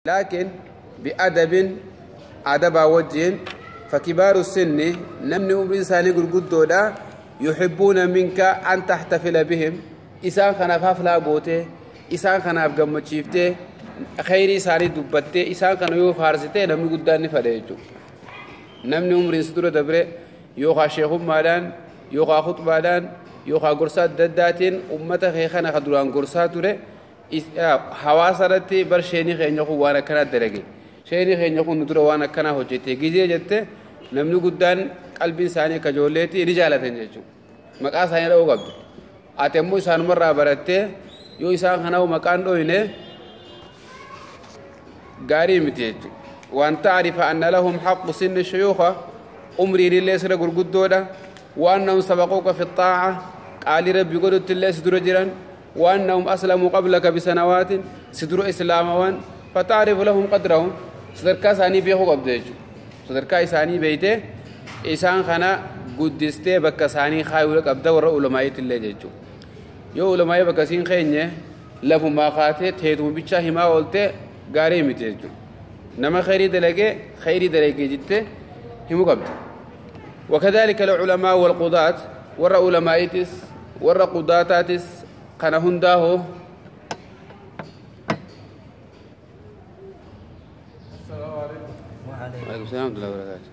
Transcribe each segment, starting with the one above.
لكن بأدب أدب وجه فكبار السن نمني أمر إنساني قرقود يحبون منك أن تحتفل بهم إسان خناف حفلة بوته إسان خناف قمتشيفته خيري ساري دبته إسان كانوا يو فارسته نمني قدان نفره نمني عمري ستورة دبره يوخا شيخ مالان يوخا خطبالان يوخا قرصات دداتين أمته خيخنا خدران قرصات ره حواسرتي بر شيني خينيخو وانا كنا درجي شيني خينيخو ندر وانا كنا هجتي جيجي جته نمني قدان قلبي ساني كجولتي رجالة نجوا مقاس هاي لو قبل أتمو إنسان مرة برته يو إنسان خناو مكان دوينه غاري متيجو وأن تعرف أن لهم حق سن الشيوخ أمري لله سر قرقود وأنهم سبقوك في الطاعة قال ربي قدرت الله سدر جيران وأنهم أسلموا قبلك بسنوات سدر إسلاموان فتعرف لهم قدرهم صدركا ثاني بيخو قبضيجو صدركا إساني بيته إسان خنا قدسته بكا ثاني خايولك أبدا ورأ علماء الله جيجو يو علماء بكا سين خينيه لفو ما خاته تهتم بيتشا هما قلته غاري متيجو نما خيري دلقي خيري دلقي جته همو قبض. وكذلك العلماء والقضاة ورا علماء ورا قضاتاتس قنهن داهو. السلام عليكم. وعليكم السلام ورحمة الله وبركاته.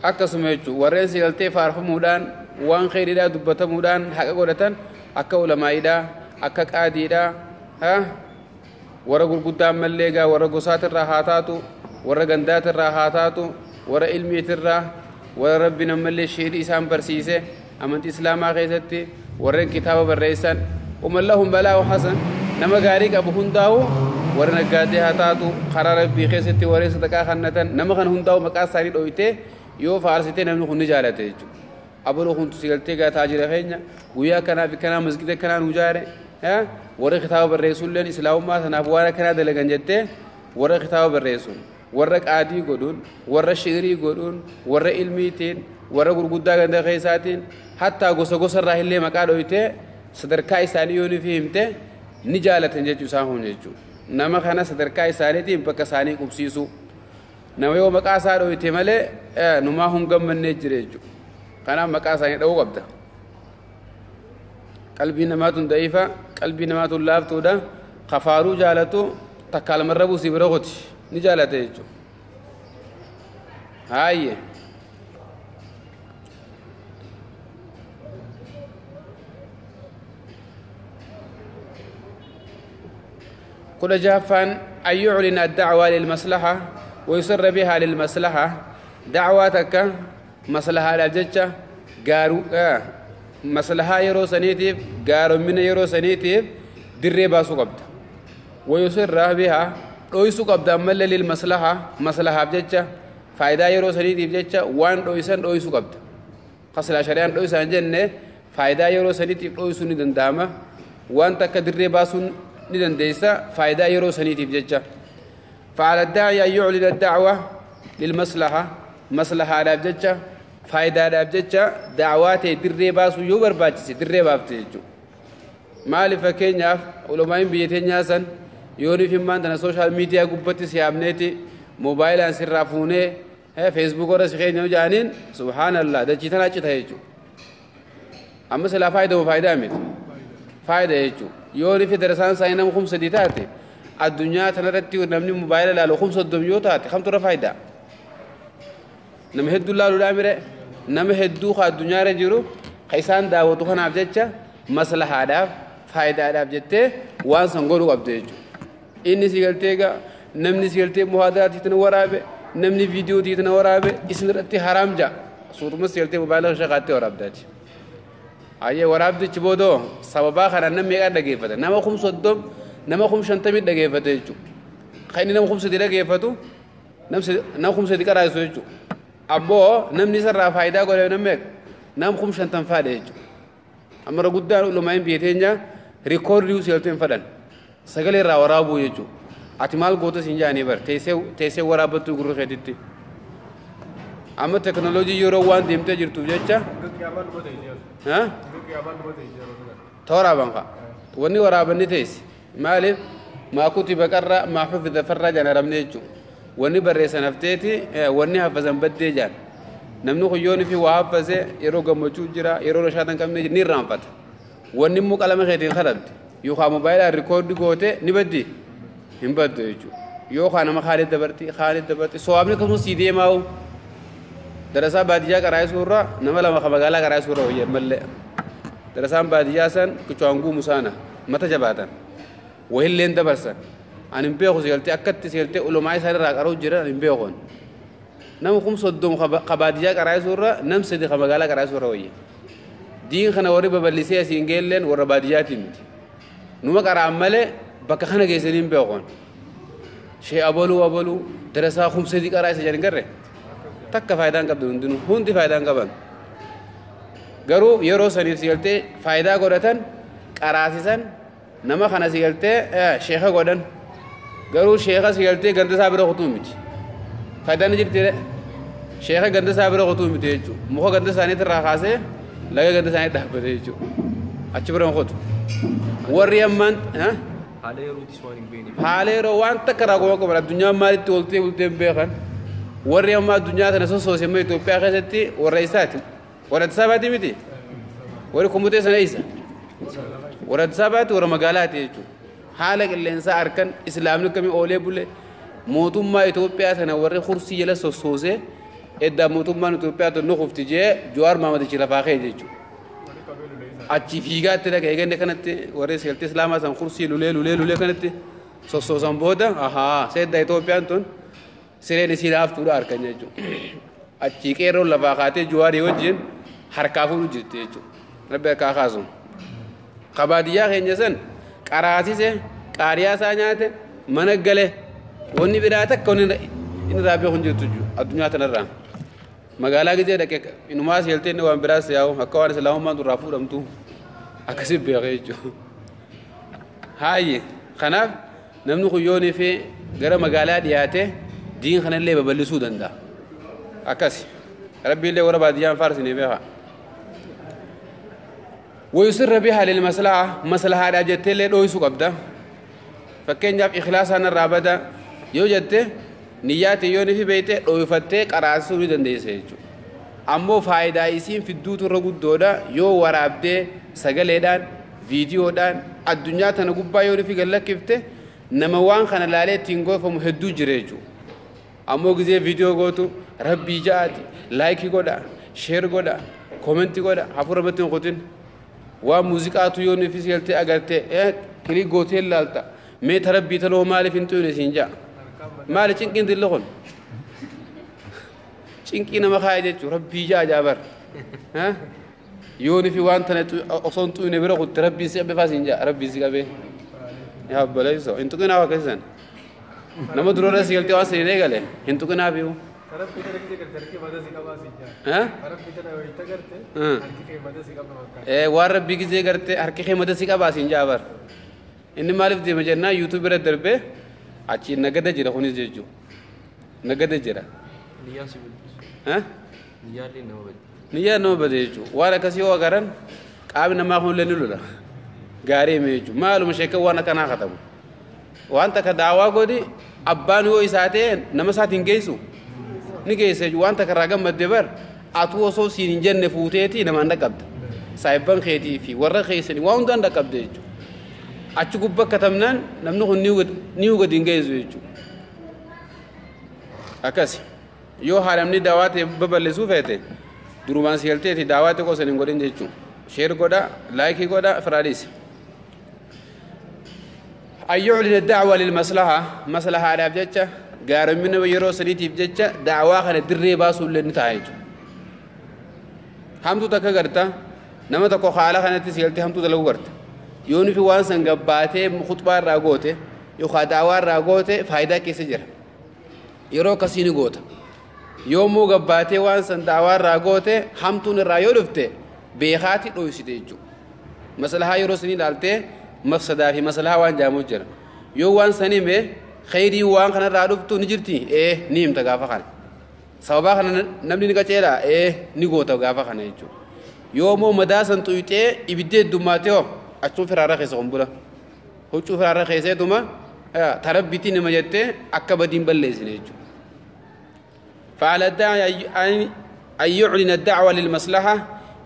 Akkasuma jechuun warreen sigaltee faarfamuudhaan waan kheyriidhaa dubbatamuudhaan haqa godhatan akka ulamaa'iidhaa akka qaadiidhaa warra gurguddaan mallee egaa warra gosaatirraa haa taatu warra gandaatirraa haa taatu warra ilmiitirraa warra rabbi nammallee shiirii isaan barsiise amantii islaamaa keessatti warreen kitaaba barreessan uman lahum balaa'u hasan nama gaarii qabu hundaa'u warra naggaadee haa taatu karaa rabbii keessatti warreen sadaqaa kannatan nama kana hundaa'u maqaa isaanii dhoyitee yoo faarsitee namni kun ni jaalate jechuudha. Abaluu kun sigaltee gaa taajira keenya guyyaa kanaa fi kanaa masgida kanaa nu jaare warra kitaaba barreessuulleen islaamummaa sanaaf waan akkanaa dalagan jettee warra kitaaba barreessuun warra qaadii godhuun warra shiirii godhuun warra ilmiitiin warra gurguddaa ganda keessaatiin hattaa gosa gosarraa illee maqaa dhoyitee sadarkaa isaanii yoo nuuf himte ni jaalatan jechuu isaan kun jechuudha. Nama kana sadarkaa isaaniitiin bakka isaanii qubsiisuu. Nama yoo maqaa isaa dhoyite malee numaa hun gammannee jira jechuudha. Kanaaf maqaa isaanii dha'uu qabda. Qalbii namaatuun da'iifa, qalbii namaatuun laaftuudha. Kafaaruu jaalatu takka lamarra buusii bira qoti ni jaalata jechuudha. Haayye. Kudha jahaffaan an yuclina addacwaa lilmaslaha ويسر بها للمصلحة دعواتك مصلحة لجتة قارو مصلحة يرو سنيتيف قارو من يرو سنيتيف دري باسو قبض ويسر بها رويسو قبض مل للمصلحة مصلحة بجتة فايدة يرو سنيتيف جتة وان رويسان رويسو قبض قصلا شريان رويسان جنة فايدة يرو سنيتيف رويسو ندن داما وان تك دري باسو ندن ديسا فايدة يرو سنيتيف جتة. فعلى الداعي أن يعلن الدعوة للمصلحة مصلحة على بجتة فايدة على بجتة دعوات دري باسو يوبر باتسي دري بافتيجو مالي فكينيا ولما بيتين ياسن يوني في مان سوشيال ميديا قبتي سيامنيتي موبايل ان سرافوني فيسبوك ورا سخينيو جانين سبحان الله ده جيتنا جيتايجو اما سلا فايدة وفايدة ميت فايدة يجو يوني في درسان ساينم خمسة ديتاتي الدنيا تنرتي ونمني موبايل لا لو خمسة دميوتات خمسة رفايدة نم هدو لا لو أمره نم هدو خا الدنيا رجلو خيسان دعوته خنا عبدتها مصلحة عداب فايدة عداب جته وان سنقولوا عبدتها إني سيقلتها نمني سيقلتها محاضرات تنورابه نمني فيديو تنورابه إسنرتي حرام جا صوت ما سيقلتها موبايل شغالته ورابدتها أيه ورابدتش بودو سببا خنا نم يقعد دقيقة نم خمسة دم nama kum shantamii dhageeffate jechuudha. Kan inni nama kum sadii dhageeffatu nama kum sadii qaraasu jechuudha. Ammoo namni isarraa faayidaa godhe namni meeqa? Nama kum shantam faadha jechuudha. Amma guddaan ulumaa'in biyya teenya rikoordii seeltuu hin fadhan. Sagalee irraa waraabuu jechuudha. Ati maal goota siin jaanii bar teessee waraabbattuu gurra keetitti. Amma teknooloojii yeroo waan deemtee jirtuuf jecha. Ta waraaban fa'a. Wanni waraaban ni teessi. Maaliif? Maa kutiba qarra maa xufiza farra jaan arabni jechuudha. Wanni barreessan hafteeti, wanni hafazan baddee jaan. Namni kun yoon fi waa hafase yeroo gammachuu jira, yeroo rashaata hin qabne ni irraanfata. Wanni immoo qalama keetiin katabde yookaan moobaayilaan record goote ni baddi, hin baddu jechuudha. Yookaan nama Khaalid dabarti, Khaalid dabarti, sowaabni akkasumas sii deemaa'u. Darasaa baadiyyaa qaraayisuu irra nama lama ka magaalaa qaraayisuu irra wayya mallee. Darasaan baadiyyaa san kichwaan guumu saana mata jabaatan. Wahilleen dabarsan. Ani hin beeku, sigaltee akkatti sigaltee ulamaa isaan irraa qaruu jiran ani hin beeku. Nama 30,000 ka baadiyyaa qaraayisuu irra nam 3 ka magaalaa qaraayisuu irra wayya. Diin kana warri babal'isee asiin geelleen warra baadiyyaatii miti. Numa qara'an malee bakka kana geessanii hin beeku. Shee abaluu abaluu darasaa 3,000 qaraayisa jedhan garre. Takka faayidaan qabdu, hundinuu hundi faayidaan qaban. Garuu yeroo saniif sigaltee faayidaa godhatan, qaraasisan, nama kana sigaltee sheeka godhan. Garuu sheeka sigaltee ganda isaa bira kutuu miti. Faayidaan ni jirti, sheeka ganda isaa bira kutuu miti jechuudha. Muka ganda isaaniitti irraa kaasee laga ganda isaanii dhaabbate jechuudha. Achi bira hin kutu. Warri ammaan Haala yerootis waan hin beekneef. Haala yeroo waan takka irraa goma qaban, addunyaan maalitti ooltee bultee hin beekan. Warri amma addunyaa tana sossoose immoo Itoophiyaa keessatti warra isaati. Warra Addis Ababaati miti. Warri kumutee sana isa. Warra Addis Ababaati, warra magaalaati jechuudha. Haala qilleensaa harkan islaamni akkamii oolee bule, mootummaa Itoophiyaa sana warri kursii jala sossoosee eddaa mootummaan Itoophiyaa tun nu kufti jee Jawaar Maamadichi lafaa ka'e jechuudha. Achi fiigaatti dhaqa eeganne kanatti warri seeltii islaamaa san kursii lulee lulee lulee kanatti sossoosan booda, ahaa, seedda Itoophiyaan tun sireen isii laaftuudha harkan jechuudha. Achi qeerroon lafaa kaatee Jawaarii wajjin harkaa fuudhu jirti jechuudha. Rabbi harkaa kaasu. Kabaadiyyaa keenya san qaraasise, qaariyaa isaa nyaate, mana gale, wanni biraa takka wanni inni irraa beeku hin jirtu addunyaa tanarraa. Magaalaa gizee dhaqe inumaa seeltee inni waan biraas yaa'u akka waan islaamummaan durraa fuudhamtu akkasi beeka jechuudha. Haayye, kanaaf namni kun yoonii fi gara magaalaa dhiyaate diin kanallee babal'isuu danda'a. Akkasi. Rabbiillee warra baadiyyaan faarsinee beeka. ويسر بها للمصلحة، مصلحة jetteellee dhooysuu qabda. Fakkeenyaaf, ikhlaasaan irraa bada yoo jette, niyyaate yoo ni fi beeyte, dhooyfattee qaraasisuu ni dandeessa jechuudha. Ammoo faayidaa isiin fidduutu irra guddoodha. Yoo waraabdee sagaleedhaan, viidiyoodhaan addunyaa tana gubbaa yoo ni fi gallakkifte, nama waan kana laalee ittiin goofamu hedduu jira jechuudha. Ammoo gizee viidiyoo gootu rabbii ja'aati like godha, share godha, comment godha, hafuura irratti hin kutin. Waan muuziqaatu yoo ni fi galtee agartee click gootee laalta, mee ta rabbii taloo maaliif hin xuyne siin ja'a. Maali cinqiin dilli kun? Cinqii nama kaaya jechuun rabbii ja'a jaabar. Yoo ni fi waan tana osoo hin xuyne bira kutte, rabbiin si qabee faa siin ja'a, rabbiin si qabee. Yaa obboleessoo, hin tuqinaa akkasisan. Nama durarra si galtee waan sanii eegale hin tuqinaa fi'u. Rabbi tana gisee garte harki mata si qabaa si jaa. Rabbi tana wayita garte harki kee mata si qaba fakkaata. Waan rabbii gisee garte harki kee mata si qabaa siin jaa bar. Inni maaliif deema jennaan, YouTube bira darbee achi nagada jira kunis jechuudha. Nagada jira. Niyyaan si bilbisu. Niyyaallee nama baddi. Niyyaan nama bade jechuudha. Waan akkasii yoo agaran qaamni namaa kunillee ni lola. Gaarii hime jechuudha. Maaluma sheekan waan akkanaa katabu. Waan takka daawaa godhi, abbaan yoo isaa ta'e nama isaatiin geessu. Ni geessa jechuudha. Waan takka irraa gammadde bar atuu osoo siin hin jenne fuuteeti namaan dhaqqabda. Saayibban keetii fi warra keessanii waan hundaan dhaqqabde jechuudha. Achi gubbaa katabnaan namni kun ni gadi hin geessu jechuudha. Akkasi. Yoo haadhamni daawaa ta'e babal'isuu feete, durumaan si galteeti daawaa xiqqoo san hin godhin jechuudha. Share godha, like godha, firaadhiisi. أن يعلن الدعوة للمصلحة، مصلحة dhaaf jecha, gaaromina yeroo saniitiif jecha da'awaa kana dirree baasuu illee ni ta'a jechuudha. Hamtuu takka garta, nama tokko haala kanatti si galtee hamtuu dalaguu garta. Yoo nufi waan san gabbaatee khutbaa irraa goote yookaan da'awaa irraa goote, faayidaa keessa jira. Yeroo akkasii ni goota. Yoo immoo gabbaatee waan san da'awaa irraa goote, hamtuun irraa yoo dhufte, beekaati dhoysite jechuudha. Maslahaa yeroo sanii ilaaltee, mafsadaa fi maslahaa waan jaamu jira. Yoo waan san hime, khayrii waan kanarraa dhuftu ni jirti, ee, ni himta gaafa kana. Sababaa kana namni ni qaceelaa, ee, ni goota gaafa kana jechuudha. Yoomoo madaa san xuyxee ibiddi heddummaate hoo achuma firaarra keessa qumbula. Huccuu firaarra keesseetuma tarabbitii nama jettee akka badiin balleessine jechuudha. فعلى الداعي أن يعلن الدعوة للمصلحة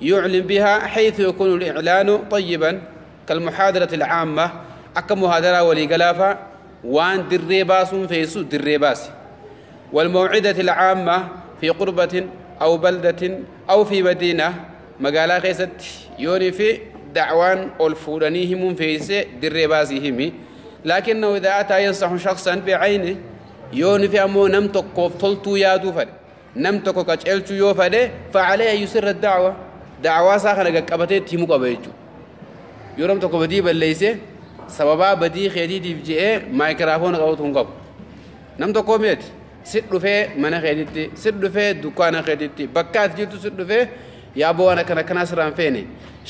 يعلن بها حيث يكون الإعلان طيبا كالمحاضرة العامة أكا محاضرة ولي قلافة وان دريباس فيسو دريباس والموعدة العامة في قربة أو بلدة أو في مدينة مقالة خيست يوني في دعوان ألفورانيهم فيس دريباسهم لكنه إذا أتى ينصح شخصا بعينه يوني في أمو نمتك تلتو يا دوفر نمتك كتشلتو يوفر فعليه يسر الدعوة دعوة ساخنة قبتي تيمو قبيتو يورم تكو بدي بليسه سببا بدي خيدي دي جي مايكروفون قوتهم قب نمتكو ميت sit dhufee mana keetitti sit dhufee dukkaana keetitti bakka ati jirtu sit dhufee yaa boo waan akkana akkanaa sirraan feene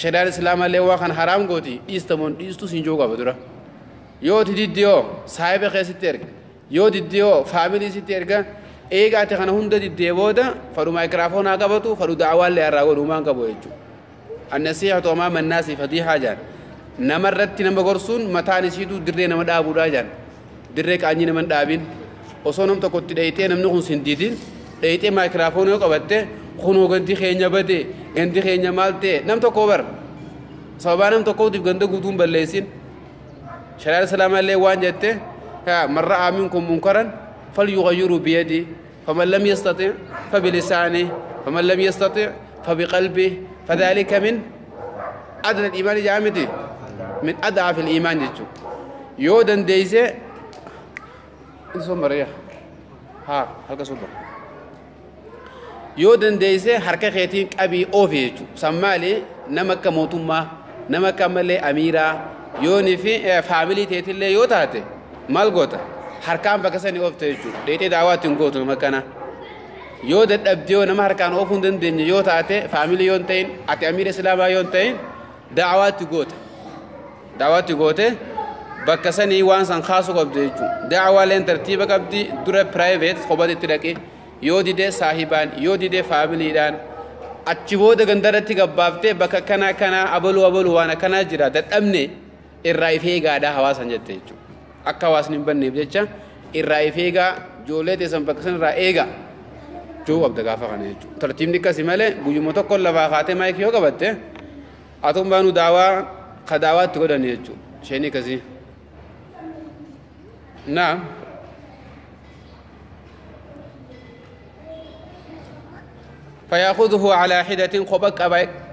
shari'aan islaamallee waa kan haraam gooti dhiistamoon dhiistu siin jiru qaba dura yoo ati diddiyoo saahiba kee sitti erga yoo diddiyoo faamilii sitti erga eega ati kana hunda diddee booda fadhu maayikiraafoon haa qabatu fadhu da'awaallee irraa godhumaan qabu jechuudha. Annasiihatu amaama annaasi fadiihaa jaan namarratti nama gorsuun mataan isiitu dirree nama dhaabuudhaa jaan dirree qaanyii nama hin dhaabin. Osoo nam tokkotti dhayitee namni kun sin diidin dhayitee maayikiraafoon yoo qabatte kunoo gandi keenya bade gandi keenya maal ta'e nam tokko bar sababaa nam tokkootiif ganda guutuun balleessin shari'aan islaamaa illee waan jette man ra'aa minkum munkaran falyughayyirhu biyadihi faman lam yastati' fabilisaanihi faman lam yastati' fabiqalbihi fadhalika min adna al-iimaani jaamiti min ad'afi al-iimaan jechuudha yoo dandeeyse Somaria ha halka soba yoo dandeeyse harka keetiin qabii oofi jechuudha sammaali nama akka mootummaa nama akka malee amiiraa yooni fi faamilii teetillee yoo taate maal goota harkaan bakka sanii oofte jechuudha dheetee daawwaatti hin gootu nama kana yoo dadhabdee nama harkaan oofuu hin dandeenye yoo taate faamilii yoo hin ta'in ati amiira islaamaa yoo hin ta'in daawwaatti goota daawwaatti goote bakka sanii waan san kaasuu qabdu jechuudha. Da'awaaleen tartiiba qabdi dura private kophatti itti dhaqe yoo didee saahibaan yoo didee faamiliidhaan achi booda gandarratti gabbaaftee bakka akkanaa akkanaa abaluu abaluu waan akkanaa jira dadhabne irraa if eegaadhaa hawaasan jette jechuudha. Akka hawaasni hin banneef jecha irraa if eegaa ijoollee teessan bakka san irraa eegaa jechuu qabda gaafa kana jechuudha. Tartiibni akkasii malee guyyuma tokko lafaa kaatee maayikii yoo qabatte atuun baanuu daawaa ka daawaatti godhan jechuudha. Isheen akkasii. نعم فيأخذه على حدة خبك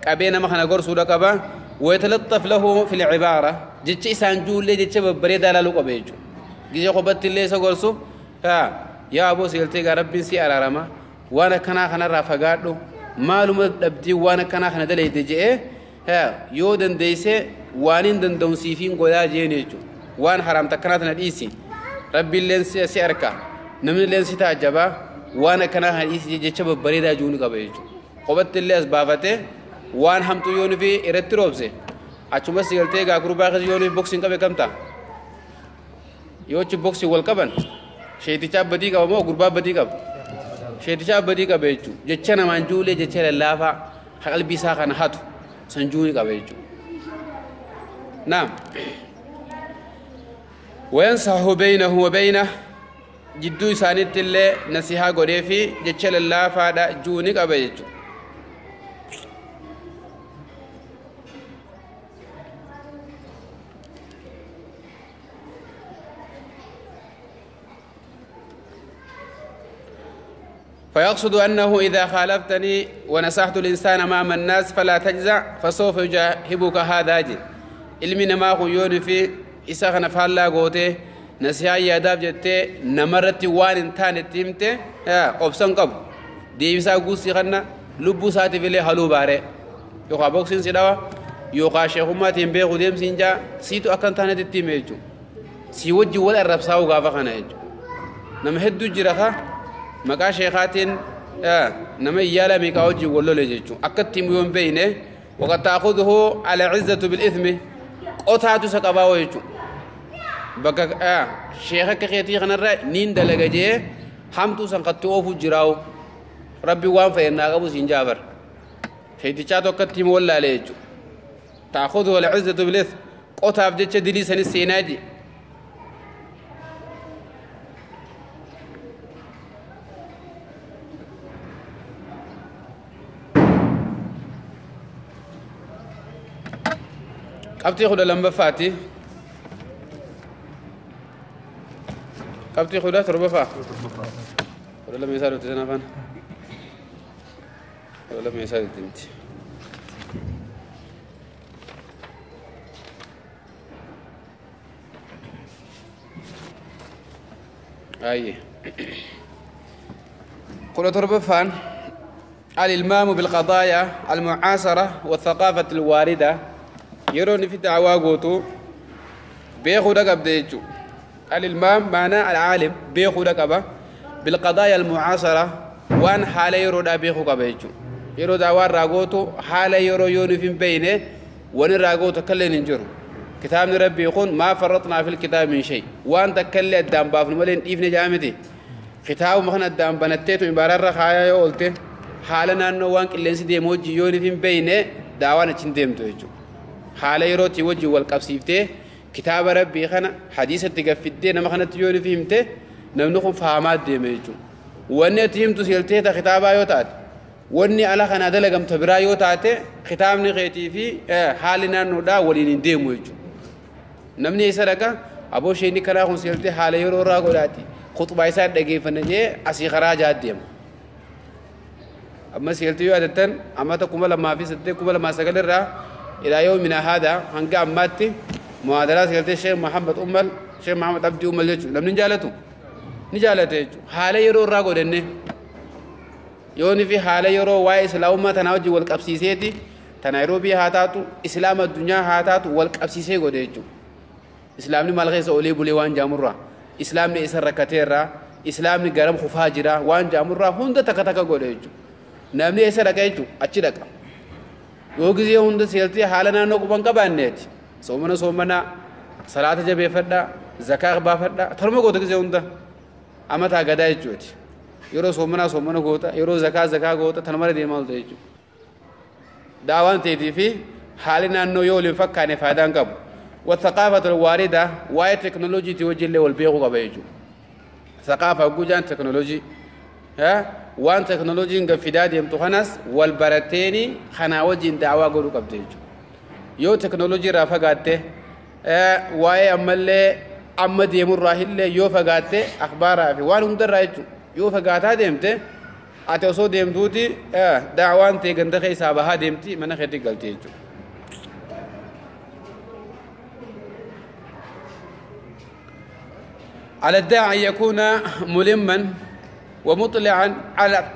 أبينا مخنا قرصو لكبا ويتلطف له في العبارة جتش إسان جولي جتش ببريدة لالوك أبيجو جتش خبت اللي سقرصو ها يا أبو سيلتي ربي سي أرارما وانا كنا خنا رافقاتو مالو مدبدي وانا كنا خنا دلي دجئ ها يودن ديسي وانين دندون سيفين قولا جينيجو وان حرام تكناتنا الإيسي ربي اللين سي أركا نمن اللين سي تعجبا وانا كنا هالإيسي جتشب بريدا جوني قبيجو قبت اللي أسبافته وان همتو يوني في إرتروبسي أچوما سيلتي غاكرو باخ يوني بوكسين قبي كمتا يوچ بوكسي والقبن شيتي بدي قبا مو غربا بدي قب شيتي بدي قبيجو جتشنا مانجولي جتشل اللافا قلبي ساخن هاتو سنجوني قبيجو نعم وينصح بينه وبينه جدو سانت الله نصيحة غريفي جتشل الله فادا جوني قبيجو فيقصد أنه إذا خالفتني ونصحت الإنسان أمام الناس فلا تجزع فسوف يجاهبك هذا جي علمنا ما خيون في isa kana faallaa gootee nasihaa yaadaaf jettee namarratti waan hin taane itti himte obsan qabu deebisaa guusii kanna lubbuu isaatiif illee haluu baaree yookaan boksiin si dhawa yookaan sheekummaatiin beeku deemsiin jaa siitu akka hin taanetti itti hime jechuudha si wajjin wal arrabsaa'u gaafa kana jechuudha nama hedduu jira ka maqaa sheekaatiin nama iyyaala meeqaa wajjin wal lole jechuudha akka itti himu yoo hin beekne waqad taakuduhu al-izzatu bil-ithmi qotaatu isa qabaa jechuudha. Bakka sheeka akka keetii kanarra niin dalaga jee hamtuu san qatti oofu jiraawu rabbi waan fayyannaa qabu siin jaabar Sheeytichaatu akkatti himu wallaalee jechuudha. Ta'khudhuhu al-izzatu bil-ithm qotaaf jecha dilii sanis seenaa jee. Qabxii 12ffaati. Qabxii 17ffaa. 12 isaa dhufte sana afaan. 12 isaa dhufte miti. Ayyee. 17ffaan الإلمام بالقضايا المعاصرة والثقافة الواردة يرون في دعوة قوتو بيخو دقب ديجو. الإلمام معنى العالم بيخو دقبة بالقضايا المعاصرة وان حالة يرو دا بيخو قبيجو. يرو دعوة راقوتو حالة يرو يوني في بينه وان راقوتو كلين انجرو. كتاب ربي يقول ما فرطنا في الكتاب من شيء وان تكلي الدام بافن ملين إفن جامدي كتاب مخنا الدام بنتيتو إبارة رخايا يولته حالنا أنه وان كلين سيدي موجي يوني في بينه دعوانا تندم توجو. حالة يروتي وجه والقبسيفته كتاب ربي خنا حديث تقفدته نما خنا تيوني فهمته نمنكم فهمات ديميجو واني تهمتو سيلته تا خطابا يوتات واني على خنا دلقم تبرا يوتات خطاب نغيتي في حالنا نودا ولين ديميجو نمني سرقا ابو شيني كرا خون سيلته حالة يرو را غوداتي خطبه يسا دغيفنجي اسي خراجات ديم اما سيلته يادتن اما تكمل ما في سته كمل ما سغل را إلى يومنا هذا هنگا أماتي معادلات قلت الشيخ محمد أمل الشيخ محمد عبدي أمل يجو لم نجالته نجالته يجو حالة يرو راقو دنه يوني في حالة يرو واي إسلام ما تناوجي والقبسيسيتي تنايروبي هاتاتو إسلام الدنيا هاتاتو والقبسيسي قد يجو إسلامني مالغيس أولي بولي وان جامورا إسلامني إسر ركتيرا إسلامني غرم خفاجرا وان جامورا هند تكتك قد يجو نمني إسر ركيجو أتشدك yoo gisee hunda seeltee haala naannoo quban qabaanneeti soomana soomana salaata jabeeffadhaa zakaa baafadhaa torma goota gisee hunda amataa gadaa jechuuti yeroo soomanaa soomana goota yeroo zakaa zakaa goota tanuma deemaa oolta jechuudha. Daawaan teetii fi haalli naannoo yoo waliin fakkaane faayidaan qabu. والثقافة الواردة واي تكنولوجي توجه اللي والبيغو قبا يجو ثقافة جوجان تكنولوجي ها وان تكنولوجي انقفداد يمتخنس والبرتيني خناوجين دعوة قولوا قبضيجو يو تكنولوجي رافقاته واي أما أما ديمور راهل يو فقاته أخبارها في وان هم رايجو يو فقاتها ديمته أتوسو ديمتوتي دعوان تيغندخي سابها ديمتي منخيتي قلتيجو. على الداعي أن يكون ملما ومطلعا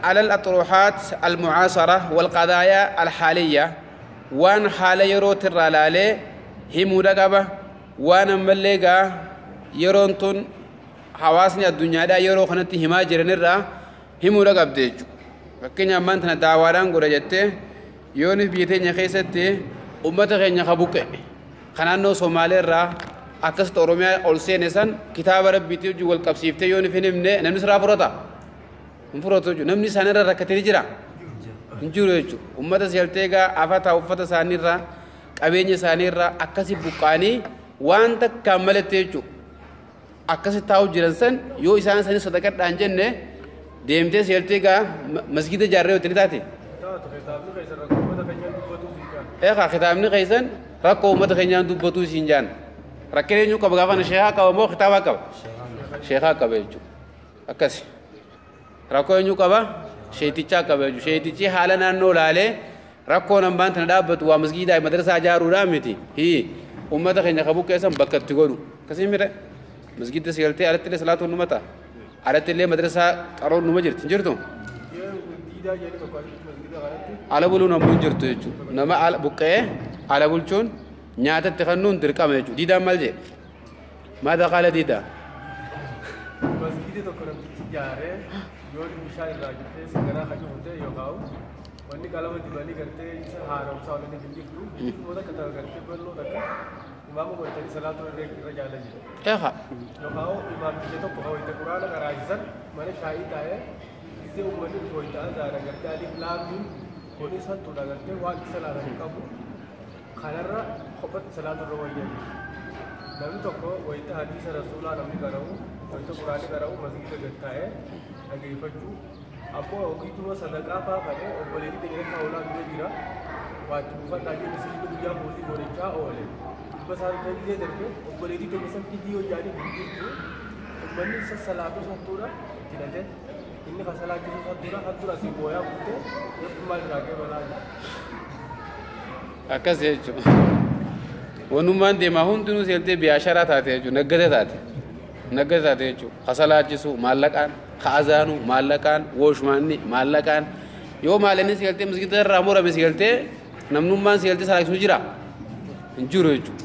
على الأطروحات المعاصرة والقضايا الحالية وان حال يرو ترالالي همو دقبة وان مليقا يرونتون حواسني الدنيا دا يرو خنتي هما جرنرا همو دقب ديجو. فكين يمان دعواران قرجته يوني بيتين يخيستي أمتا غين يخبوك خنانو سومالي را akkasitti Oromiyaa ol seene san kitaaba rabbiitii wajjin wal qabsiiftee yoo hin himne namni siraa furata hin furatu jechuudha. Namni isaanirra rakkatee ni jira hin jiru jechuudha. Uummata seeltee egaa afataa uffata isaaniirraa qabeenya isaaniirraa akkasi buqqaanii waan takkaan malatti jechuudha. Akkasi taa'u jiran san yoo isaan sanii sadaqadhaan jenne deemtee seeltee egaa masgida ijaarree yoo taate. Eegaa kitaabni keessan rakkoo uummata keenyaan dubbatuu siin jaan. Rakkina eenyu qaba gaafa sheekaa qaba moo kitaaba qaba? Sheekaa qaba jechuudha. Akkasi. Rakkoo eenyu qaba? Sheetichaa qaba jechuudha. Sheetichi haala naannoo laalee rakkoo nambaan tana dhaabbatu waa masgiidaa madrasaa ijaaruudhaa miti. Hii uummata keenya qabu keessan bakka itti godhu. Akkasii mire masgiida seeltee alatti illee salaatuun numa ta'a. Alatti illee madrasaa qaroon numa jirti hin jirtu? Ala buluun ammoo hin jirtu jechuudha. Nama buqqee ala bulchuun nyaatatti kennuun dirqama jechuudha. Diidaan maal jedhe? Maadha qaala diidaa? Masgiidi tokko namtichi ijaaree yoo bishaan irraa jirtee sagaraa kan cufute yookaan wanni qalama dibanii gartee isa haaromsaa waliin hin jirtu bifuma takka gartee bal'oo takka imaama godhatanii salaatu irra jaalaa jiru. Eegaa. Yookaan imaamticha tokko hawwita quraana qaraajisan mana shaayii taa'ee gisee uummanni dhufu wayita zaara gartee aliif laamni Kunis hattuudha gartee waan itti salaatan qabu kanarra kophatti salaatu irra wayyaa. Namni tokko wayita hadiisa rasuulaa namni qara'u wayita quraanii qara'u masgiida gad taa'ee dhageeffachuu ammoo hogiituma sadaqaa fa'aa fadhee obboleettii keenya akka hoolaa bira jira waa itti buufadhaa jedhu misirri guyyaa foosii godhachaa oole. Dhibba isaan ta'ee darbe obboleettii keenya san fidii hojjaanii hin jirtu uummanni isa salaatu hattuudha itti hidhatee inni kan salaachisu hattuudha hattuudha asii booyaa buutee rabbi maal irraa kee balaa jira. Akkas jechuudha. Wanummaan deemaa hundinuu seeltee biyaasharaa taate jechuudha. Naggata taate. Naggata taate jechuudha. Ka salaachisu maallaqaan, ka azaanu maallaqaan, wooshmaanni maallaqaan. Yoo maalini seeltee masgida irraa murame seeltee namnummaan seeltee salaachisu jira. Hin jiru jechuudha.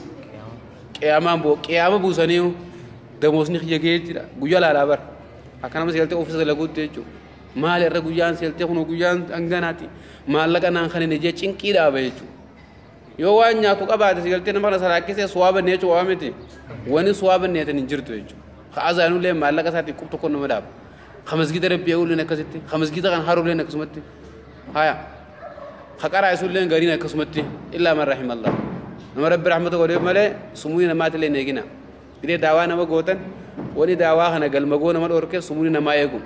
Qiyaamaan boo qiyaama buusanii damoosni kiyya gahee jira. Guyyaa laalaa bara. Akka nama seeltee ofiisa dalaguutti jechuudha. Maal irra guyyaan seeltee kun guyyaan hanganaati. Maallaqa naan kan hin ijee cinqii dhaaba jechuudha. Yoo waan nyaatu qabaate sigaltee nama kana salaakisee suwaabanne jechuudha waa miti. Wani suwaabanneetan hin jirtu jechuudha. Ka azaanullee maallaqa isaatiin qub tokko nama dhaaba. Ka masgida rabbii eeguulleen akkasitti. Ka masgida kan haruulleen akkasumatti. Haya. Ka qaraa'isuulleen gariin akkasumatti. Illaa man rahimallah. Nama rabbi rahmata godheef malee sumuuni namaatillee hin eegina. Idee daawaa nama gootan wani daawaa kana galma goo nama dhorke sumuuni namaa eegu.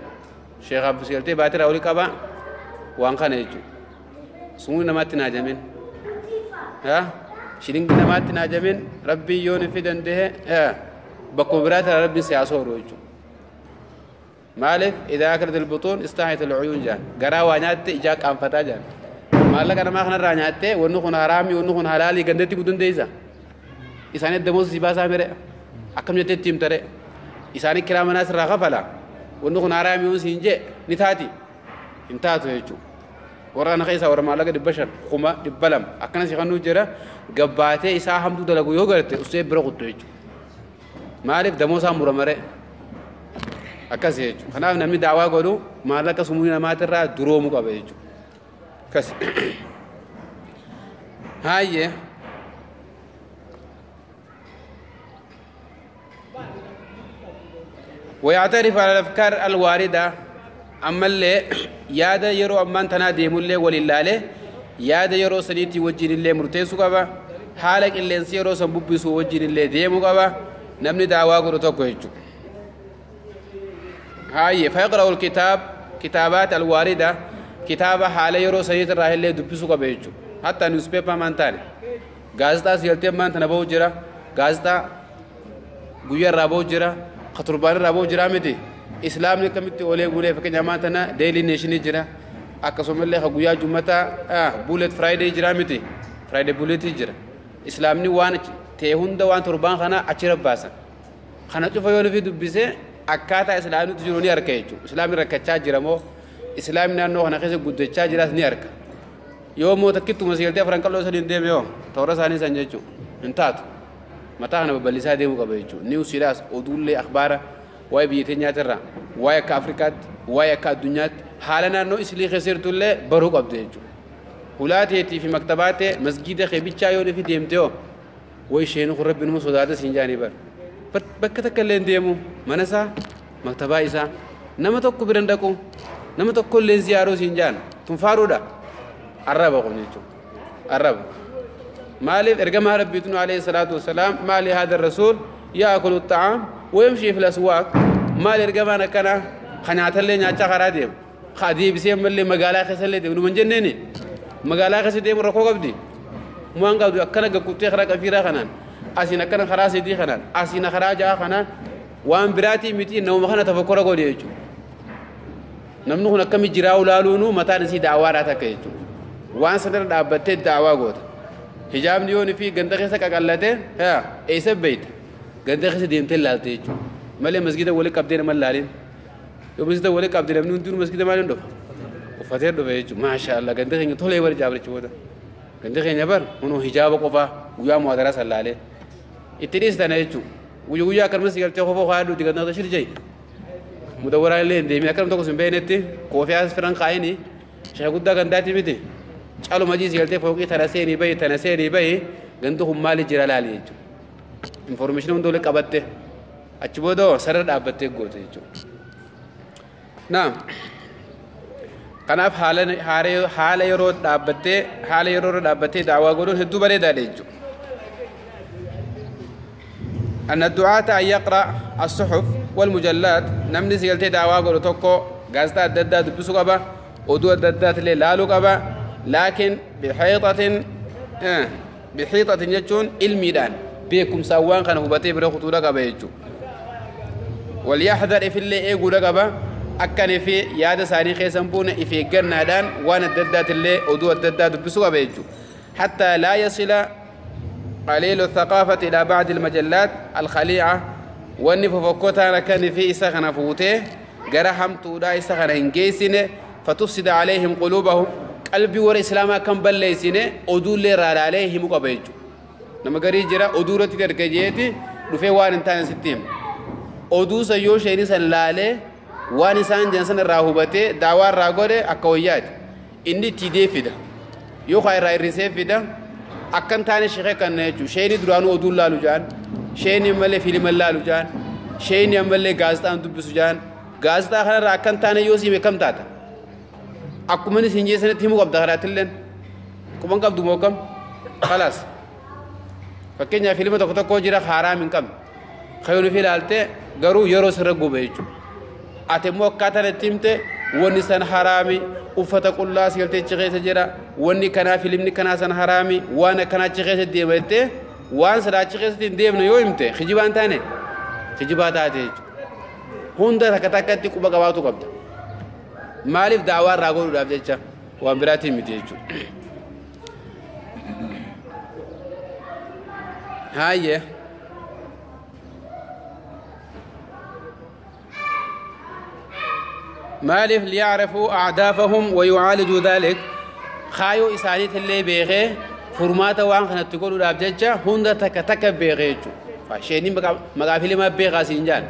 Sheekh Abdu sigaltee baatiraa olii qabaa waan kana jechuudha. Sumuuni namaatti hin haajamin. Shilingi namaatti hin haajamin rabbiin yoo ni fi danda'e bakkuma biraatti rabbiin si haa sooru jechuudha. Maaliif idaa akalat albutuun istaahit alcuyuun jedhan garaa waa nyaatte ijaa qaanfataa jedhan. Maallaqa namaa kanarraa nyaattee wanni kun haraamii wanni kun halaalii gandatti guduu dandeessa. Isaanii damoos si baasaa mere akkam jettee itti himtare isaanii kiraa manaa sirraa kafala wanni kun haraamii yoon siin jee ni taati hin taatu jechuudha. Warra kana keessaa warra maallaqa 500 1000 200 akkana si kannuu jira gabbaatee isaa hamtuu dalagu yoo garte usee bira kuttu jechuudha. Maaliif damoo isaa muramare akkas jechuudha. Kanaaf namni daawaa godhu maallaqa sumuu namaatirraa duroomuu qaba jechuudha. Akkas. Haayye. ويعترف على الأفكار الواردة أما اللي يادا يرو أمان تنا ديمو اللي ولله يادا يرو سنيتي وجين اللي مرتيسو قبا حالك اللي انسيرو سنببسو وجين اللي ديمو قبا نمني دعوا قرو توكو هجو هاي فيقرأ الكتاب كتابات الواردة كتابة حالة يرو سنيت الراهي اللي دبسو قبا هجو حتى نيوزبيبر مان تاني غازتا سيالتي مان تنبو جرا غازتا غير رابو جرا خطربان رابو جرا متي إسلام كمتي أولي بولي فكن جماعتنا ديلي نيشن جرا أكسوم الله خجويا جمعة بولت فرايدي جرا متي فرايدي بولت جرا إسلام ني وان تهون دوان تربان خنا أشرب باسا خنا تشوف يقول في دبسة أكاتا إسلام تجروني أركيجو إسلام ركتشا جرا مو إسلام نانو خنا خيس قدتشا جرا سني أرك يوم مو تكتو مسيرتي فرانكلو سنين ديم يوم تورا ساني سنجتشو انتات متى خنا ببلسا ديمو كبيجو نيو سيراس أدول أخباره واي بيتين ياترا واي كأفريقات واي كالدنيا حالنا نو إسلي خسرت له بروق أبديجو ولاتي في مكتباته مسجد خبيتشا يوني في ديمتيو ويشينو خرب بنمو صدادة سنجاني بر بكتك اللي ديمو منسا مكتبا إسا نما توكو برندكو نما توكو اللي زيارو سنجان تنفارو دا الرب قلنيتو الرب مالف ارجمها ربيتنا عليه الصلاة والسلام مالي هذا الرسول يأكل الطعام ويمشي في الأسواق مالي ارجمانا كان خنيات اللي نياتا خراديم خادي بسيم اللي مقالا خسل ديم من جنني مقالا خسل ديم ركو قبدي ما انقادو اكنا كوتي خرا كفيرا خنان اسينا كان خراسي دي خنان اسينا خراجا خنان وان براتي متي نو مخنا تفكر غودي يجو نمنو هنا كم جراو لالونو متى نسي دعوة راتك يجو وان صدر دابته دعوة غوت حجاب نيوني في غندخه سققلته ها ايس بيت غندخه ديمته لالته يجو مالي مسجد ولي قبدين ملالين يو مسجد ولي قبدين من دون مسجد مالين دفا وفتير دفا يجو ما شاء الله غندخه تولي ور جابرچ بودا غندخه نبر ونو حجاب قفا غيا مودرا سلاله اتريس تنا يجو ويا كرمس قالت خوفو خالو دي غندخه شرجي مدورا لين ديمي اكرم توكو سنبينتي كوفياس فران قايني شيخ غدا غنداتي متي قالوا مجيز قالت فوقي تنسيني بي تنسيني بي غندهم مالي جلالي يجو انفورميشن هندو قبته اتشبودو سرر دابته غوته يجو نعم. Kanaaf haala yeroo dhaabbattee haala yeroo dhaabbattee daawaa godhuun hedduu bareedaadha jechuudha. أن الدعاة أن يقرأ الصحف والمجلات نمني سيلتي دعوة قولوا توكو غازتا الددات دبسو قبا ودو الددات اللي لالو قبا لكن بحيطة بحيطة يجون الميدان بيكم سوان كان هبتي برخطو لقبا يجو وليحذر في اللي ايقو لقبا أكن في ياد ساني خيسن بون في جنادان وان الددات اللي ودو الددات دبسو قبا يجو حتى لا يصل قليل الثقافة إلى بعض المجلات الخليعة وأن ففكوتها كان في إسخنا فوته جرحم تودا إسخنا إنجيسنة فتفسد عليهم قلوبهم قلبي ور إسلاما كم بليسنة أدول رال عليهم قبيجو نما قري جرا أدورة تركجيتي رفي وان انتان ستيم أدو سيو شيني سلالة وان إنسان جنسن راهوبته دعوة راغورة أكويات إني تيدي فيدا يو خير راي فيدا akkan taane sheekhe kan jechuun sheeni duraanuu oduu laalu jaan sheeni ammallee fiilima laalu jaan sheeni ammallee gaazexaan dubbisu jaan gaazexaa kanarraa akkan taane yoo siime kam taata akkuma inni siin jeessanitti himuu qabda karaatilleen quban qabdu moo kam khalaas fakkeenyaaf fiilima tokko tokko jira haraam hin qabne kayoon fi ilaalte garuu yeroo sirra gube jechuudha ati immoo akkaataan itti himte wanni san haraami uffata qullaa si galtee achi keessa jira wanni kanaa filimni kanaa san haraami waan akkanaa achi keessa deema jettee waan sana achi keessatti hin deemne yoo himte kijibaan taane kijibaa taate jechuudha. Hunda takka takkatti quba qabaatu qabda. Maaliif daawaa irraa godhuudhaaf jecha waan biraatiin miti jechuudha. Haayee. مالف ليعرفوا أعدافهم ويعالجوا ذلك خايو إسانيت اللي بيغي فرماتا وان خنا تقولوا لابججة هوندا تك تك بيغيجو فشيني مقافلي ما بيغا سينجان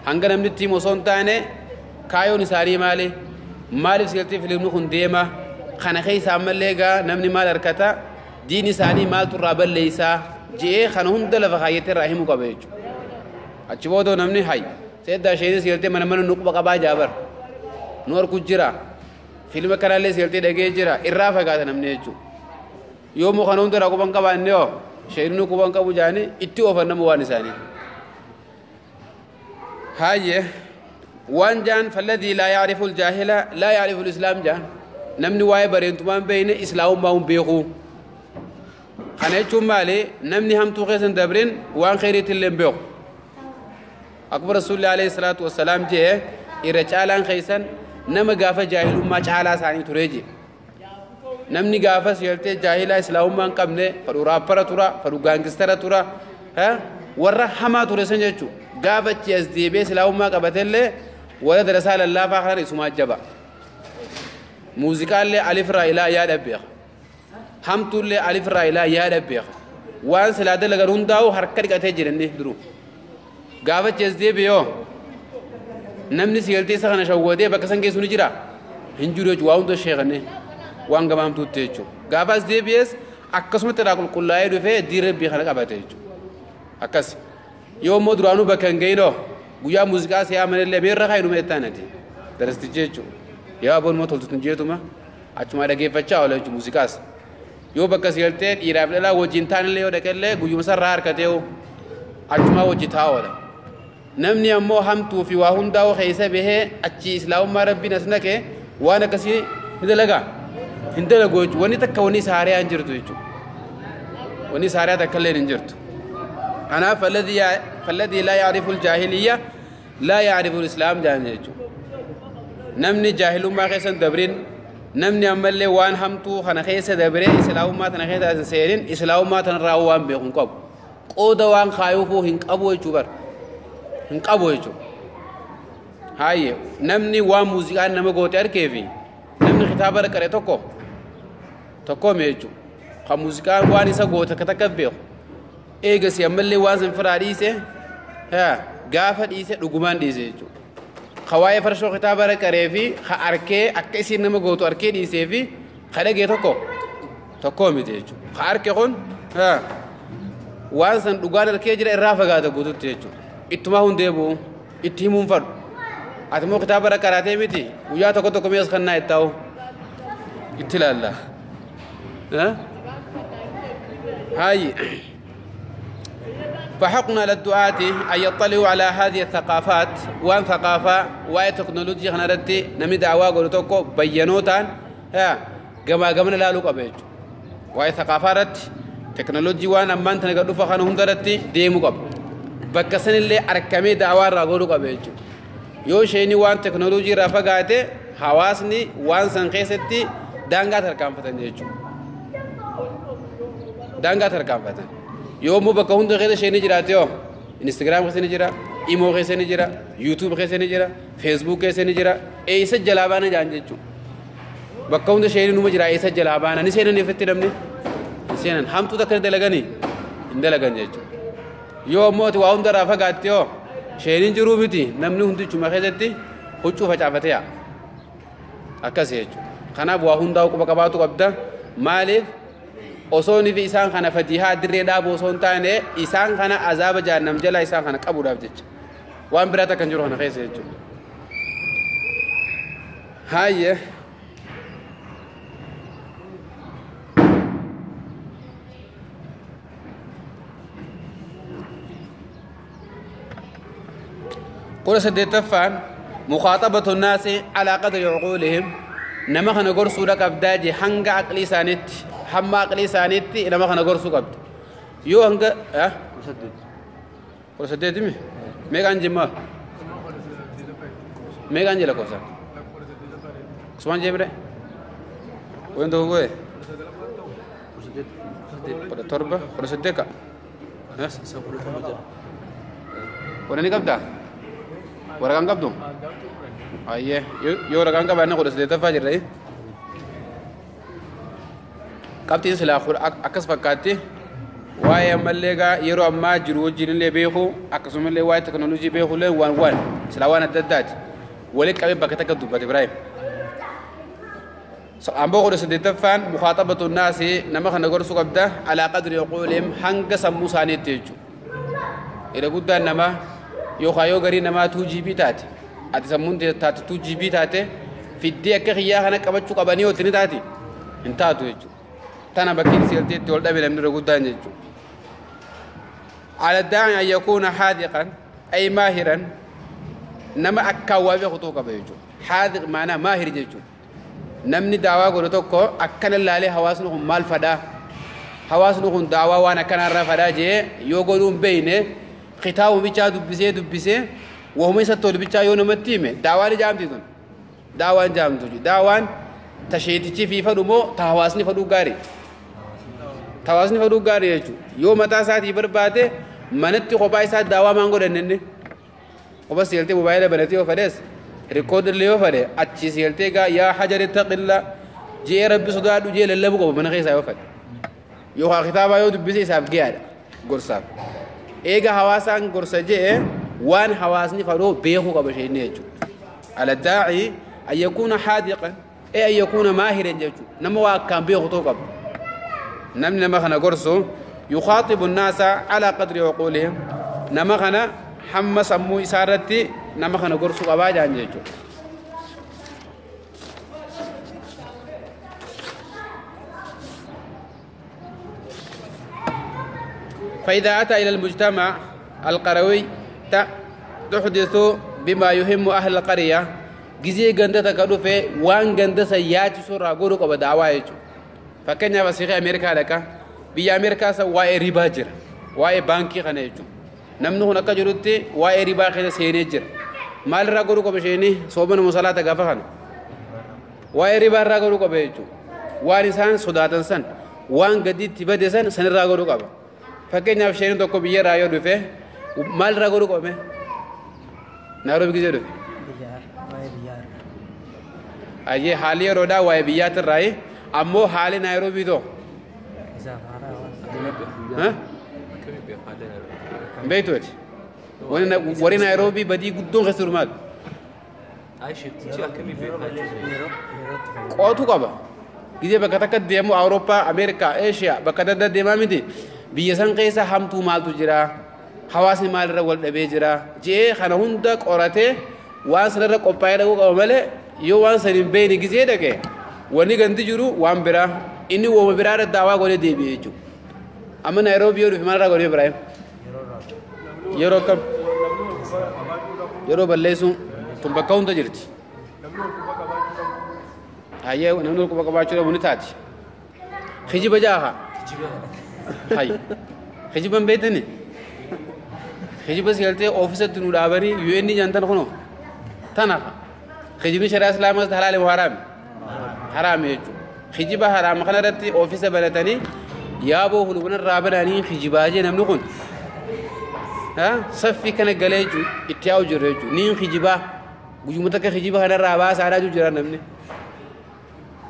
هنگا نمني تيمو سونتاني كايو نساري مالي مالف سيلتي فيلم خون ديما خنا خي سامل ليغا نمني مال أركتا ديني ساني مال ترابل ليسا جي خنا هوندا لفخايتي راهمو قبيجو أتشبودو نمني هاي سيدا شيني سيلتي من من نقبة قبا جابر نور كجرا فيلم كرالي سيلتي دغه جرا إرافة قاعدة نمني يجو يوم خنون ترى كوبان كبان نيو شينو كوبان كابو جاني إتي أوفر نمو وانساني هاي وان جان فالذي لا يعرف الجاهل لا يعرف الإسلام جان نمني واي برين تمان بين إسلام ما هم بيخو خنيتشو مالي نمني هم توخيسن دبرين وان خيريت اللي بيخو أكبر رسول الله عليه الصلاة والسلام جه إرجالان خيسن نم قافة جاهل ما جهلا ساني تريجي نمني قافة سيلتي جاهلا إسلام ما قبله فرو رابرة ترى فرو غانغستر ترى ها ورا حما ترسن جتشو قافة جزدي بس إسلام ما قبته ولا درسال الله فاخر اسمه جبا موسيقى اللي ألف را إلى يا ربيخ هم طول اللي ألف را إلى يا ربيخ وان سلادة لقرون داو حركة كتير درو قافة جزدي بيو نمني سيلتي سخنة شوودي بكسن كيسوني جرا هنجورو جواون تو شيخني وان قبام توتيجو قافة جزدي بيس أكسمت تراكل كل أي دفع دير بيخلق أبتيجو أكس يوم مدرانو بكنجينو ويا موسيقى سيا من اللي بيرخ هاي نمتانتي درست جيجو يا أبو المطل تنجيتو ما أجمع رجع فتشا ولا جو موسيقى يو بكسيلتي إيراب لا وجنتان اللي ودكله ويو مسار رار كتيو أجمع وجتا ولا نمني أمو هم توفي وهم داو خيسة به أتشي إسلام ما ربي نسنك وأنا كسي ندلقا ندلقوا وني تكوني ساري أنجرتو يجو وني ساري تكلين أنجرتو أنا فالذي لا يعرف الجاهلية لا يعرف الإسلام جاهل نمني جاهل ما خيسن دبرين نمني أملي وان همتو خنا خيسة دبرين إسلام ما تنخيسة سيرين إسلام ما تنراوان بيكون قب قودا وان خايفو هنك أبو يجبر هنك أبو يجو هاي نمني وان موسيقى نما قوتي أركيفي نمني خطابة كره تكو تكو ميجو خموسيقى وان إسا قوتا كتكبيخ eegas ammallee waan san firaa dhiise gaafa dhiise dhugumaan dhiise jechuudha. Ka waa'ee farshoo kitaaba qaree fi ka arkee akka isiin nama gootu arkee dhiisee fi ka dhagee tokko tokko miti jechuudha. Ka arke kun waan san dhugaan arkee jira irraa fagaata guututti jechuudha. Ittumaa hundee bu'u itti himuun fadhu. Ati immoo kitaaba irra qaraatee miti guyyaa tokko tokko mi'as kannaa ittaa'u itti ilaalla. هاي فحقنا للدعاة أن يطلعوا على هذه الثقافات وان ثقافة وأي تكنولوجيا خنرتي نمي دعوة قلتوكو بينوتان ها جما جمنا لا لوك أبيج وأي ثقافات تكنولوجيا وان أمان تنقدو فخانه هندرتي ديمو قب بكسن اللي أركمي دعوة راقولو قبيج يو شيني وان تكنولوجيا رافقاته حواسني وان سنقيستي دانغا تركام فتن جيجو دانغا تركام فتن يومو بكا هند غير شيء نجرا تيو انستغرام كيسه نجرا ايمو كيسه نجرا يوتيوب كيسه نجرا فيسبوك كيسه نجرا ايسا جلابانا جان جيجو بكا هند شيء نو مجرا ايسا جلابانا نسينا نفتي نمني نسينا هم تو تكر دلغني اندلغن جيجو يومو تي واوند رافقات تيو شيء نجرو بيتي نمني هند چما خيزتي huccuu facaafatee yaa akkas jechuudha. Kanaaf waa hundaa'u quba qabaatu qabda. Maaliif osoo fi isaan kana fatihaa dirree dhaabu osoo hin taane isaan kana azaaba jahannam jala isaan kana qabuudhaaf jecha. Waan biraa takka hin jiru kana keessa jechuudha. Haayye. قول سديتفان مخاطبة الناس على قدر عقولهم نما خنا غرسو دك أبداجي هنگا عقلي سانت حما عقلي سانت نما خنا غرسو قبد يو هنگا ها قول سديت مي ميغان جما ميغان جلا كوسا سوان جمره وين دو غوي قول تربة قول سديكا ها ورني قبدا waraqaan qabdu ayyee yoo waraqaan qabaanne 18ffaa jirra qabxiin silaa akkas fakkaatti waa'ee ammallee gaa yeroo ammaa jiru wajjin illee beeku akkasumallee waa'ee teknooloojii beeku illee waan waan silaa waan adda addaati walitti qabee bakka takka dubbate Ibraahim. Amboo 18ffaan mukaaxabatu naasi nama kana gorsuu qabda alaa qadri uquulihim hanga sammuu isaaniitti jechuudha. Irra guddaan namaa yookaan yoo garii namaa 2GB taate ati sammuun taate 2GB taate fiddee akka xiyyaa kana qabachuu qabanii yoo ni taate hin taatu jechuudha. Tana bakkiin seelteetti ol dhabe namni irra guddaan jechuudha. على الداعي أن يكون حاذقا أي ماهرا نما أكوا بخطوة قبل حاذق معناه ماهر جيجو نمني دعوة قلتوكو أكن الله عليه حواسنهم مال فدا حواسنهم دعوة وأنا كان الرفدا جي يقولون بينه خطاب بيجا دبسه دبسه وهم يستول بيجا يوم متيمه دعوة جامتي تون دعوة جامتي دعوة تشيتي في فدومو تحواسني فدو غاري تحواسني فدو غاري يجو يوم متى ساعتي برباته منتي قباي ساعة دعوة مانغو دنني قبا سيلتي موبايل بنتي وفدس ريكورد اللي وفده أتشي سيلتي قا يا حجر اتق الله جي ربي صدادو جي للبو قبا من خيسا وفد يوخا خطابا يو دبسي ساب جيادة قرصاب إيجا حواسان قرصة جي وان حواسني فدو بيخو قبا شيء نيجو على الداعي أن يكون حاذقا أي أن يكون ماهرا جيجو نموا كان بيخو تو قبا نمني نما خنا قرصو يخاطب الناس على قدر عقولهم نما خنا حمى سمو إسارتي نما خنا قرصو قبا جان جيجو فإذا أتى إلى المجتمع القروي تحدث بما يهم أهل القرية جزي غندة كدوفة وان غندة سياتي سورة غورو قبا دعوة يجو فكنيا بسيخ أمريكا لك بيا أمريكا سواء ربا جرا واي بانكي خنا يجو نمنو هناك جروتي واي ربا خنا سيني جرا مال را غورو قبا شيني صوبن مصلاة غفا خنا واي ربا را غورو قبا يجو وان إنسان صداتن سن وان قدي تبدي سن سن را غورو قبا fakkeenyaaf isheen tokko biyya irraa yoo dhufe maal irraa godhuu qabame Naayiroobii gisee dhufe ayyee haalli yeroodhaa waa'ee biyyaatti irraayi ammoo haalli Naayiroobii too beektuuti warri Naayiroobii badii guddoon keessa jiru maal qootu qaba gisee bakka takka deemu Awurooppaa Ameerikaa Eeshiyaa bakka adda addaa deemaa miti biyya san keessa hamtuu maaltu jira hawaasni maalirra wal dhabee jira jee kana hunda qoratee Waan sanarra qophaa'ee dhaquu qaba malee yoo waan san hin beekne gisee dhaqe wanni ganti jiru waan biraa inni wooma biraa irra daawaa godhee deebi'e jechuudha. Amma Naayiroobii yoo dhufe maalirraa godhee Ibraahim? Yeroo akkam? Yeroo balleessuun tun bakka hunda jirti. Hayyee namni ol quba qabaachuu dhabu ni taati. Kijiba jaaha. Hayy. Kijiba hin beektani? Kijiba si galtee oofisatti nu dhaabanii UN jantan kunoo tana kijibni shari'aa islaamaa halaali moo haraami? Haraami jechuudha. Kijiba haraama kana irratti oofisa banatanii yaaboo hulubana irraa bananii kijibaa jee namni kun saffii kana galee jechuudha itti yaa'u jiru jechuudha. Niin kijibaa guyyuma takka kijiba kanarraa baasaadhaa jira namni.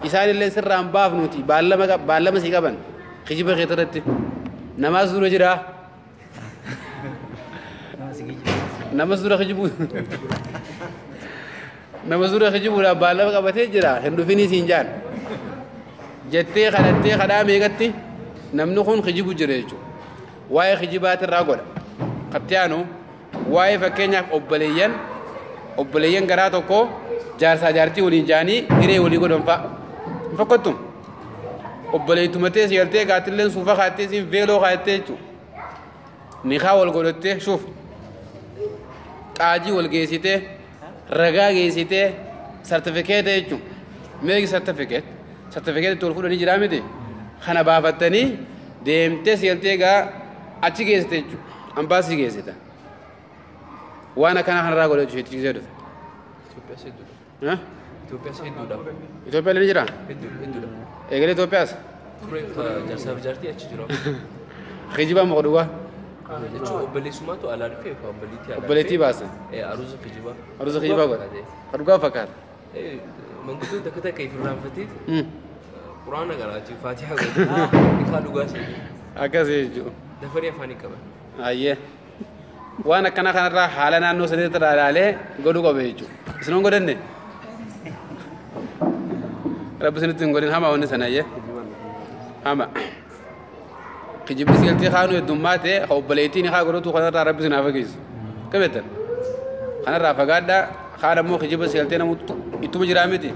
Isaan illee sirraan baafnuti baallama sii qaban kijiba keessa irratti namaas dura jira. Namas dura kijibu nama dura kijibuudhaaf baallama qabatee jira hin dhufinii siin jaan jettee kadhattee kadhaa meeqatti namni kun kijibu jira jechuudha. Waa'ee kijibaatirraa godha. Kattiyaanu waa'ee fakkeenyaaf obboleeyyan garaa tokko jaarsaa jaartii waliin jaanii hiree walii godhan fa'a. Hin fakkattu? Obboleettumatee si galtee gaattilleen suufa kaattee siin veeloo kaattee jechuudha. Nikaa wal godhattee shuuf qaajii wal geessitee ragaa geessitee sartifikeeta jechuudha. Meeqi sartifikeet? Sartifikeet itti wal fuudhanii jiraa miti? Kana baafattanii deemtee si galtee gaa achi geessite jechuudha. Ambaasii geessita. Waan akkana kanarraa godha jechuudha itti dhufe. Itoophiyaas hedduudha. Itoophiyaas hedduudha. Itoophiyaa illee ni jiraa? Hedduudha. Eegalee Itoophiyaas? Ture jaarsaaf jaartii achi jira. Kijibaa moo dhugaa? Jechuun obboleessummaatu alaa dhufe yookaan obboleettii alaa Obboleettii baasan. Aruuza kijibaa. Aruuza kijibaa godha. Dhugaa fakkaata. Manguddoo takka takka ifirraanfatee quraana garaati faatihaa godhe. Nikaa dhugaa seene. Akkas jechuudha. Dafarii afaanii qaban. Ayyee. Waan akkana kanarraa haala naannoo sanitti irraa ilaalee godhuu qaba jechuudha. Isin hin godhanne? Rabbi isinitti hin godhin hamaa wanni sana ayyee. Hama. Kijibni si galtee kaanuu heddummaa ta'e obboleettiin haa godhatu kanarraa rabbi isin haa fageessu. Qabeettan. Kanarraa fagaadhaa kaan ammoo kijiba si galtee namoota ittuma jiraa miti.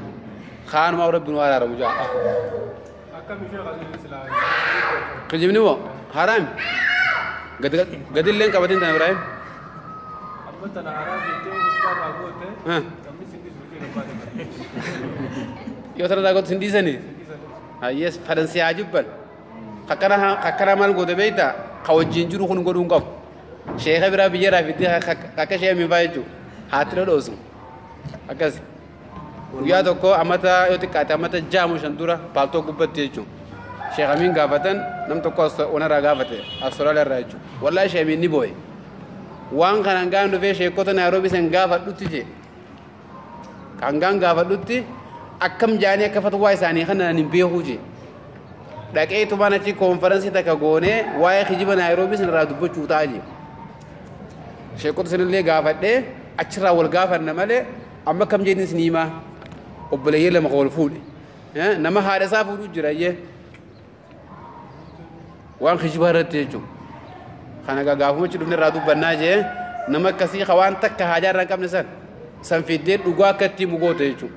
Kaanumaa rabbi nu araaramu jaa. Kijibni moo haraami? Gadillee hin qabatin tana Ibraahim. Amma tana haraam jettee guddaa goote namni sin dhiisu Yoo tana daakootu sin dhiisanii? Hayyees fadhan si haa jibban. Akkana maal goote beektaa? Ka wajjin jiru kun godhuu hin qabu. Sheeka biraa biyyarraa fiddee akka ishee himifaa jechuudha. Haatti dhodhoosu. Akkas. Guyyaa tokko amata yoo xiqqaate amata 6 dura paaltoo gubbatti jechuudha. Sheekh Amiin gaafatan nam tokko onarraa gaafate Awustiraaliyaa irraa jechuudha. Wallaahi Sheekh Amiin ni boo'e. Waan kanaan gaan dhufee sheekota Naayiroobii san gaafadhutti jee. Kan gaan gaafadhutti akkam jaanii akka fatwaa isaanii kana hin beekuu jee. Dhaqee tumaan achi koonferansii takka goonee waa'ee kijiba Naayiroobii san irraa dubbachuu ta'a jee. Sheekota sanillee gaafadhee achirraa wal gaafanna malee amma kam jeenis ni himaa obboleeyyee lama wal fuudhe. Nama haadha isaa fuudhuu jira jee. Waan kijibaa irratti jechuudha. Kana gaafuma achi dhufne irraa dubbannaa jee nama akkasii waan takka haajaa irraa hin qabne san fiddee dhugaa akka itti himu goote jechuudha.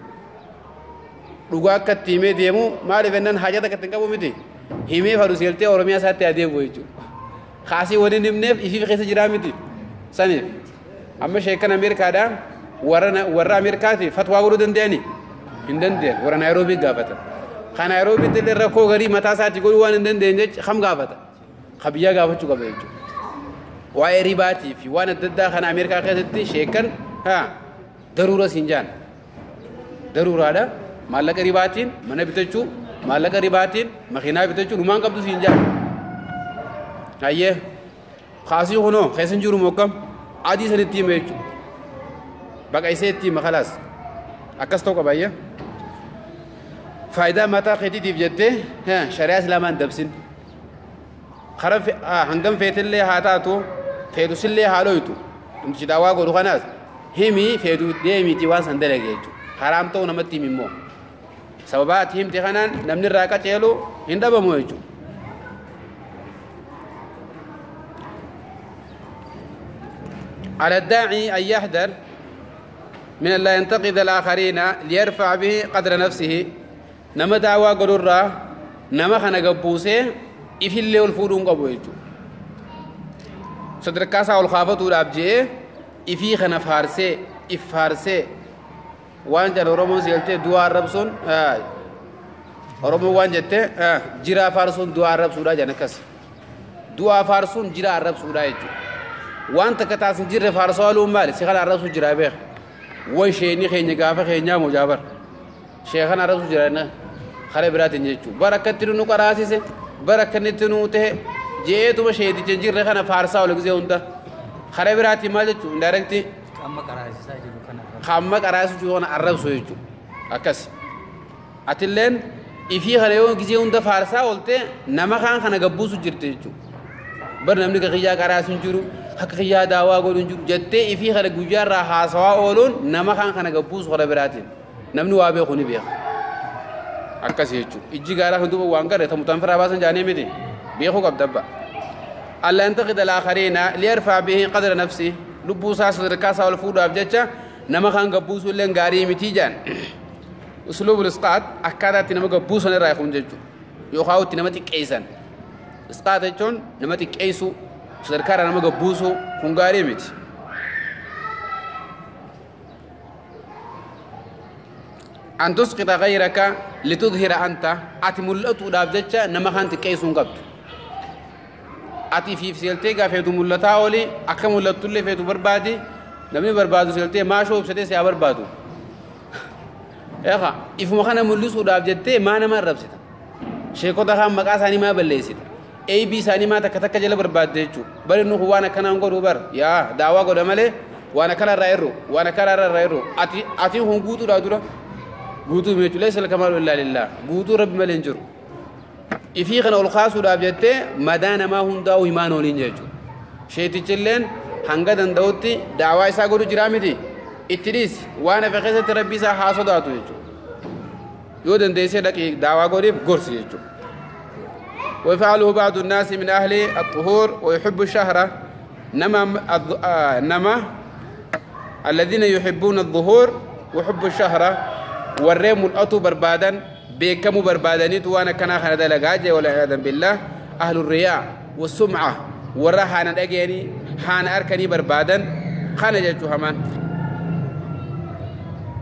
Dhugaa akka itti himee deemu maaliif jennaan haajaa takka itti hin qabu miti. Himee fadhu seeltee Oromiyaa isaatti adeemu jechuudha. Kaasii waliin himneef ifiif keessa jiraa miti. Saniif amma sheekan Ameerikaadhaa warra Ameerikaati fatwaa godhuu danda'anii hin danda'an warra Naayiroobii gaafatan. Kan Naayiroobiitti illee rakkoo garii mataa isaatti godhuu waan hin dandeenye jecha kam gaafata? Ka biyyaa gaafachuu qaba jechuudha. Waa'ee ribaatii fi waan adda addaa kana Ameerikaa keessatti sheekan daruura siin jaan. Daruuraadha. Maallaqa ribaatiin mana bitachuu, maallaqa ribaatiin makiinaa bitachuu dhumaan qabdu siin jaan. Hayyee kaasii kunoo keessa hin jiru mokkam adii sanitti hima jechuudha. Baqaysee itti hima khalaas. Akkas ta'uu qaba hayyee. Faayidaa mataa keetiitiif jettee shari'aa islaamaa hin dabsin. Karaa hangam feetillee haa taatu feetusillee haa dhoytu. Namtichi daawwaa godhu kanaas himi feetu deemiitii waan san dalage jechuudha. Haraam ta'uu namatti himi immoo. Sababa ati himte kanaan namni irraa qaceelu hin dhabamu jechuudha. على الداعي أن يحذر من الله ينتقد الآخرين ليرفع به قدر نفسه نما دعوة قدرة نما خنا قبوسه إفل له الفورون قبويته صدر كاسا والخافة والأبجيه إفي خنا فارسه إفارسه وان جل رومو زيلته دعاء ربسون رومو وان جته جرا فارسون دعاء رب سورة جنكس دعاء فارسون جرا رب سورة يجو وان تكتاس جرا فارسالو مال سخال رب سورة جرا به وشيني خيني قافة خيني مجابر شيخنا رب سورة جرا خرب برات نجتو بركة تنو كراسي سه بركة نتنو ته جئتو بشيء تجرا خنا فارسالو كذي هوندا خرب برات ما جتو دايركتي خامة كراسي ساجدو خنا خامة كراسي جو أنا عرب سويجو أكس أتلين إفي خليون كذي هوندا فارسا قلته نما خان خنا قبوسو جرتيجو بر نمني كخيا كراسي جرو حق خيا دعوة قولون جرو جتة إفي خل جوجار راح سوا أولون نما خان خنا قبوس خلا براتين نمني وابي خوني بيا أكس يجو إجي غارة هندو وانكر تمتان فراباسن جاني مدي بيخو قبضبا ألا ينتقد الآخرين ليرفع به قدر نفسه لبوسا صدر كاسا والفود أبجتة نما خان قبوس ولا غاري متيجان أسلوب الإسقاط أكادت نما قبوس أنا رايحون جتو يخاوت نما تكيسن إسقاط جون نما تكيسو صدر كارا نما قبوسو خنغاري مت أن تسقط غيرك لتظهر أنت أتملأت أبجتة نما خان تكيسون قبض أتي في سيلتي قافيتو ملتا أولي أكمل اللي فيتو بربادي نمني بربادو سيلتي ما شو بسيتي سيا بربادو يا أخا إفو مخانا ملوس وداب جتة ما نما ربسيتا شيكو دخان مقا ساني ما بلسيتا أي بي ساني ما تكتك جل برباد ديچو بل إنه هو أنا كنا نقول بر يا دعوة قد ملي وأنا كلا رايرو وأنا كلا رايرو أتي هم قوتو دادورا قوتو ميتو ليس الكمال إلا لله قوتو رب ملنجر إفي خنا الخاص وداب جتة مدانا ما هم داو إيمانو لينجو شيء hanga danda'utti daawaa isaa godhu jiraa miti itti dhiisi waan hafe keessatti rabbi isaa haa sodaatu jechuudha yoo dandeessee dhaqii daawaa godhiif gorsi jechuudha. ويفعله بعض الناس من أهل الطهور ويحب الشهرة نما الذين يحبون الظهور وحب الشهرة والريم الأطو بربادا بكم بربادنيت وأنا كان خنا دلقاجة والعياذ بالله أهل الرياء والسمعة والراحة أنا أجيني حان أركني بربادا خان جتو همان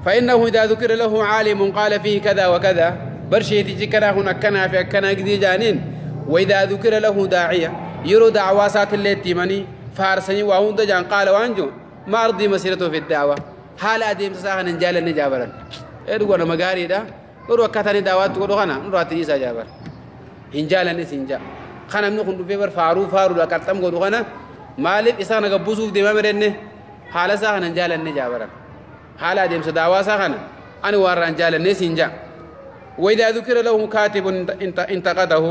فإنه إذا ذكر له عالم قال فيه كذا وكذا برشي تجي كنا هنا كنا في كنا قدي جانين وإذا ذكر له داعية يرو دعواسات اللي تيمني فارسني وهون دجان قال وانجو ما أرضي مسيرته في الدعوة حال أديم ساخن نجال نجابرا إيه أنا مقاري ده يرو كتاني دعوات تقولوا أنا نروح تجيسا جابر هنجال نسنجا خنا منو كنتو في بر فارو فارو لا كتم قولوا أنا مالك إسانا قبوسوف ديما مرنه حالا ساخن نجال نجابرا حال أديم سدعوة ساخن أنا واران جال نسنجا وإذا ذكر له كاتب انتقده